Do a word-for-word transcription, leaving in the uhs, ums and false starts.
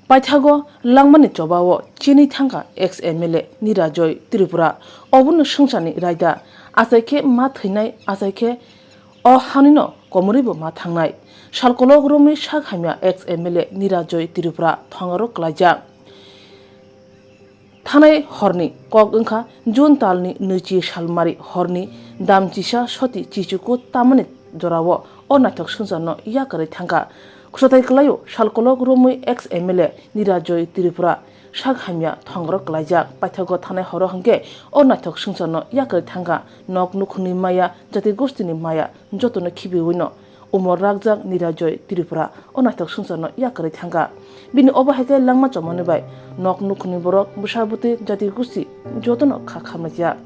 Paithago langmani chobao chini thangkha ex M L A Nirajoy Tripura. Obono swngcharni raida. Achai khe ma thwinai, achai khe o hanino komorwibo ma thangnai. Salkolok romwi sak hamya ex M L A Nirajoy Tripura thongaro klaijak. Thanai horni kok wngkha June talni nwichi salmari horni dam chisa soti chichuku tamani jorao o naithok swngcharno yakarwi thangkha. Khwsathai kwlaio salkolok romwi ex M L A Nirajoy Tripura sak hamya thongro kwlaijak. Paithago thanai horo hwnkhe o naithok swngcharno yakarwi thangkha. Nok nukhungni maya, jati gostini maya jotono khibiwino umor rakjak Nirajoy Tripura o naithok swngcharno yakarwi thangkha. Bini obo hai khe langma chomani bai nok nukhungni borok, bwsa bwtwi, jati gosti jotono kha khamlaijak.